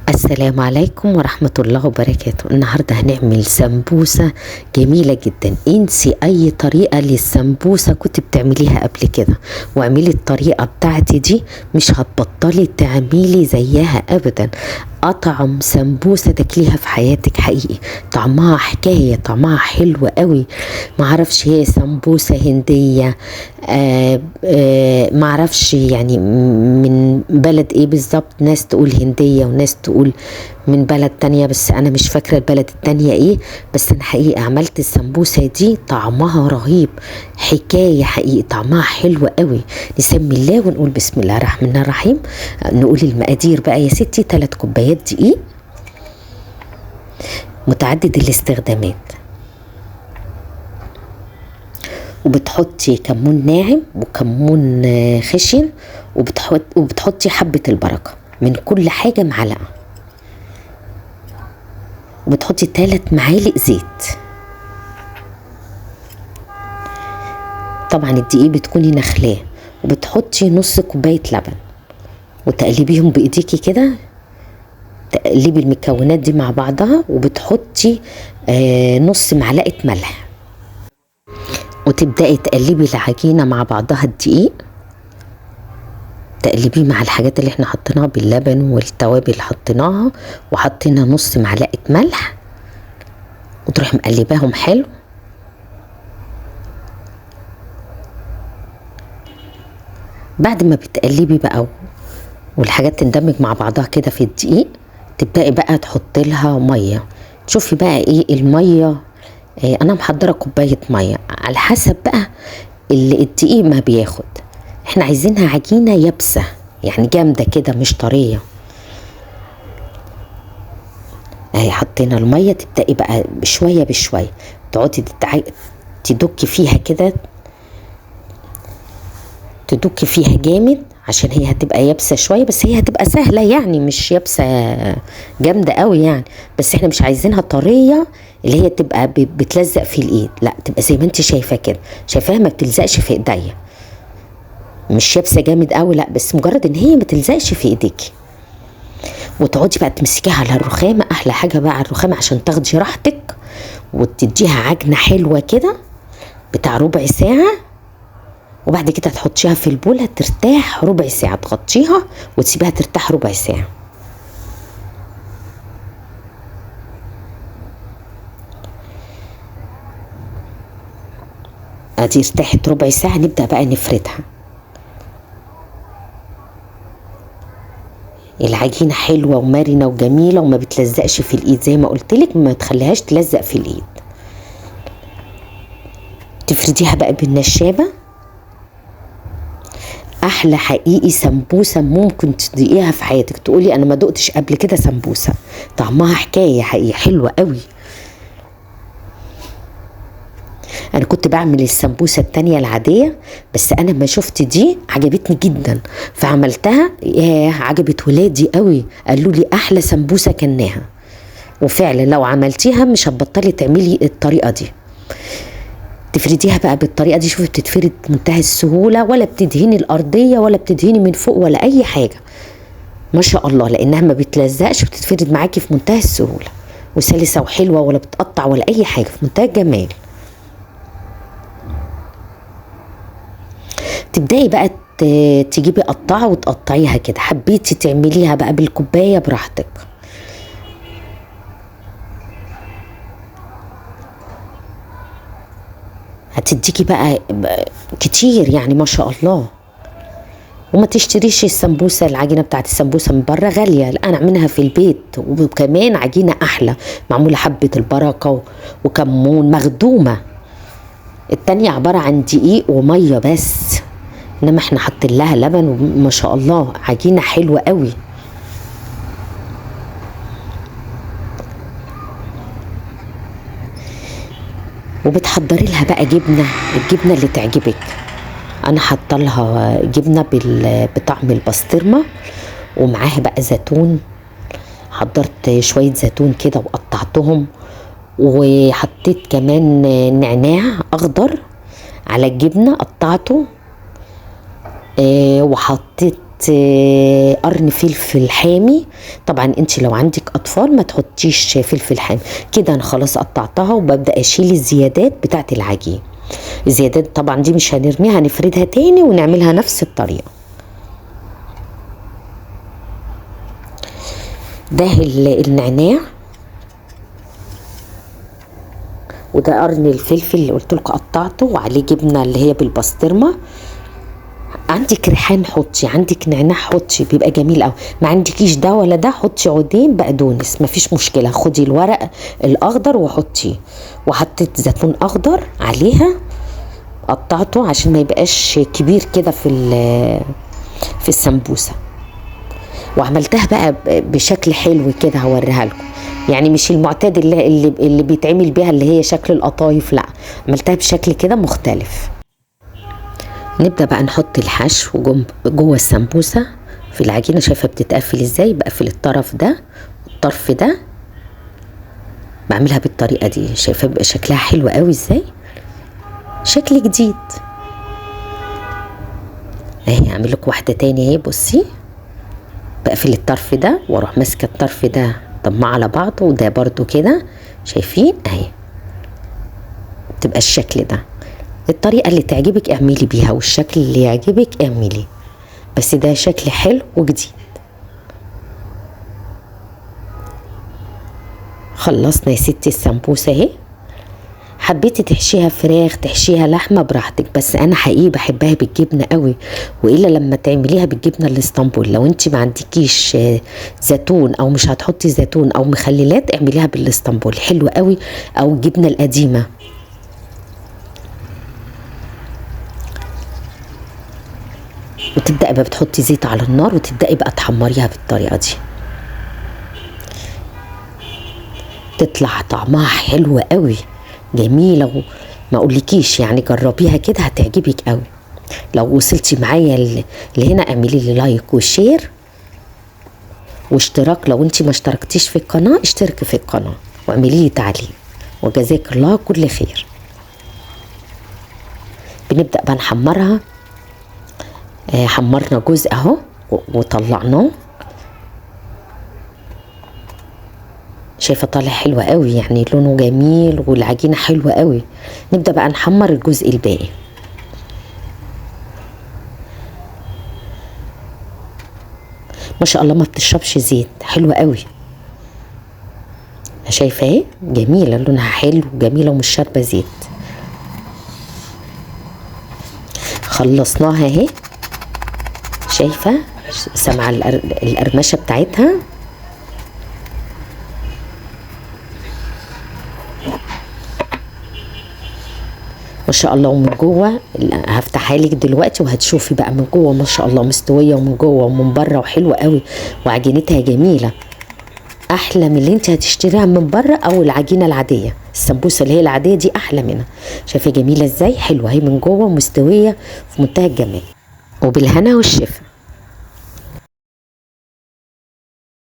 السلام عليكم ورحمة الله وبركاته. النهاردة هنعمل سمبوسة جميلة جدا. انسي اي طريقة للسمبوسة كنت بتعمليها قبل كده، واعملي الطريقة بتاعتي دي مش هتبطلي تعملي زيها ابدا. اطعم سمبوسة تاكليها في حياتك حقيقي، طعمها حكاية، طعمها حلو قوي. معرفش هي سمبوسة هندية، معرفش يعني من بلد ايه بالظبط، ناس تقول هندية وناس تقول من بلد تانية، بس انا مش فاكرة البلد التانية ايه. بس انا حقيقة عملت السمبوسة دي طعمها رهيب، حكاية حقيقي، طعمها حلو قوي. نسمي الله ونقول بسم الله الرحمن الرحيم. نقول المقادير بقى يا ستي. 3 كوبايات دقيق متعدد الاستخدامات، وبتحطي كمون ناعم وكمون خشن، وبتحطي حبة البركة من كل حاجة معلقة، وبتحطي 3 معالق زيت. طبعا الدقيق بتكوني نخلاه، وبتحطي نص كوباية لبن، وتقلبيهم بايديكي كده، تقلبي المكونات دي مع بعضها، وبتحطي نص معلقة ملح، وتبدأي تقلبي العجينة مع بعضها. الدقيق تقلبيه مع الحاجات اللي احنا حطيناها باللبن والتوابل اللي حطيناها، وحطينا نص معلقة ملح، وتروحي مقلباهم حلو. بعد ما بتقلبي بقى والحاجات تندمج مع بعضها كده في الدقيق، تبدأي بقى تحطي لها مية. تشوفي بقى ايه المية. انا محضرة كوباية مية على حسب بقى اللي الدقيق ما بياخد. احنا عايزينها عجينة يابسة، يعني جامدة كده مش طرية. اهي حطينا المية. تبدأي بقى بشوية بشوية تقعدي تدكي فيها كده، تدكي فيها جامد عشان هي هتبقى يابسة شوية، بس هي هتبقى سهلة يعني، مش يابسة جامدة قوي يعني، بس احنا مش عايزينها طرية اللي هي تبقى بتلزق في الايد، لا تبقى زي ما انت شايفة كده، شايفاها ما بتلزقش في ايديا، مش يابسة جامد قوي، لا بس مجرد ان هي ما تلزقش في ايديكي. وتقعدي بقى تمسكيها على الرخامة، احلى حاجة بقى على الرخامة عشان تاخدي راحتك وتديها عجنة حلوة كده بتاع ربع ساعة، وبعد كده تحطيها في البولة ترتاح ربع ساعة، تغطيها وتسيبها ترتاح ربع ساعة. ادي ارتاحت ربع ساعة، نبدأ بقى نفردها. العجينة حلوة ومرنة وجميلة وما بتلزقش في الايد، زي ما قلتلك ما تخليهاش تلزق في الايد. تفرديها بقى بالنشابة. احلى حقيقي سمبوسة ممكن تدقيها في حياتك، تقولي انا ما دقتش قبل كده سمبوسة، طعمها حكاية حقيقي، حلوة قوي. انا كنت بعمل السمبوسة التانية العادية، بس انا ما شفت دي عجبتني جدا فعملتها، ياه عجبت ولادي قوي، قالوا لي احلى سمبوسة كلناها. وفعلا لو عملتيها مش هتبطلي تعملي الطريقة دي. تفرديها بقى بالطريقة دي، شوفي بتتفرد بمنتهى السهولة، ولا بتدهني الأرضية ولا بتدهني من فوق ولا أي حاجة، ما شاء الله، لأنها ما بتلزقش، بتتفرد معاكي في منتهى السهولة وسلسة وحلوة، ولا بتقطع ولا أي حاجة، في منتهى الجمال. تبدأي بقى تجيبي قطعة وتقطعيها كده، حبيتي تعمليها بقى بالكوباية براحتك. هتديكي بقى كتير يعني ما شاء الله. وما تشتريش السمبوسة، العجينة بتاعت السمبوسة من بره غالية، لا انا اعملها في البيت، وكمان عجينة احلى معمولة حبة البركة وكمون مخدومة. التانية عبارة عن دقيق ومية بس، انما احنا حاطين لها لبن وما شاء الله عجينة حلوة قوي. وبتحضري لها بقى جبنة، الجبنة اللي تعجبك. انا حاطه لها جبنة بطعم البسطرمة، ومعاها بقى زيتون، حضرت شوية زيتون كده وقطعتهم، وحطيت كمان نعناع اخضر على الجبنة قطعته، وحطيت قرن فلفل حامي. طبعا انت لو عندك اطفال ما تحطيش فلفل حامي. كده انا خلاص قطعتها وببدا اشيل الزيادات بتاعت العجين. الزيادات طبعا دي مش هنرميها، هنفردها تاني ونعملها نفس الطريقة. ده النعناع، وده قرن الفلفل اللي قلت لكم قطعته، وعليه جبنه اللي هي بالبسطرمه. عندك ريحان حطي، عندك نعناع حطي، بيبقى جميل قوي. ما عندكيش ده ولا ده حطي عودين بقدونس، مفيش مشكلة. خدي الورق الاخضر وحطيه. وحطيت زيتون اخضر عليها قطعته عشان ما يبقاش كبير كده في السمبوسه. وعملتها بقى بشكل حلو كده هوريها لكم، يعني مش المعتاد اللي بيتعمل بيها اللي هي شكل القطايف، لا عملتها بشكل كده مختلف. نبدأ بقى نحط الحشو جوه السمبوسة في العجينة. شايفة بتتقفل ازاي؟ بقفل الطرف ده والطرف ده، بعملها بالطريقة دي. شايفة بيبقى شكلها حلو قوي ازاي، شكل جديد اهي. هعمل لكم واحدة تاني اهي. بصي بقفل الطرف ده واروح ماسكة الطرف ده طمع على بعضه، وده برضو كده، شايفين اهي بتبقى الشكل ده. الطريقة اللي تعجبك اعملي بيها، والشكل اللي يعجبك اعملي، بس ده شكل حلو وجديد. خلصنا يا ستي السمبوسة اهي. حبيتي تحشيها فراخ تحشيها لحمة براحتك، بس انا حقيقي بحبها بالجبنة قوي، والا لما تعمليها بالجبنة الاسطنبول. لو انت ما عندكيش زيتون او مش هتحطي زيتون او مخللات اعمليها بالاسطنبول، حلوة قوي، او الجبنة القديمة. وتبدأي بقى بتحطي زيت على النار وتبدأي بقى تحمريها بالطريقة دي، تطلع طعمها حلو قوي، جميلة وما اقولكيش يعني، جربيها كده هتعجبك قوي. لو وصلتي معايا لهنا اعملي لي like و share واشتراك. لو انت ما اشتركتيش في القناة اشتركي في القناة واعملي لي تعليق، وجزاك الله كل خير. بنبدأ بقى نحمرها. حمرنا جزء اهو وطلعناه، شايفه طالع حلو قوي، يعني لونه جميل والعجينه حلوة قوي. نبدا بقى نحمر الجزء الباقي. ما شاء الله ما بتشربش زيت، حلوة قوي، شايفه اهي جميلة، لونها حلو وجميلة ومش شاربه زيت. خلصناها اهي، شايفه سامعه القرمشه بتاعتها. ما شاء الله. ومن جوه هفتحها لك دلوقتي وهتشوفي بقى من جوه ما شاء الله مستوية، ومن جوه ومن بره، وحلوه قوي، وعجينتها جميلة، احلى من اللي انت هتشتريها من بره او العجينة العادية. السمبوسه اللي هي العادية دي احلى منها. شايفه جميلة ازاي؟ حلوة اهي من جوه ومستويه في منتهى الجمال. وبالهنا والشفا.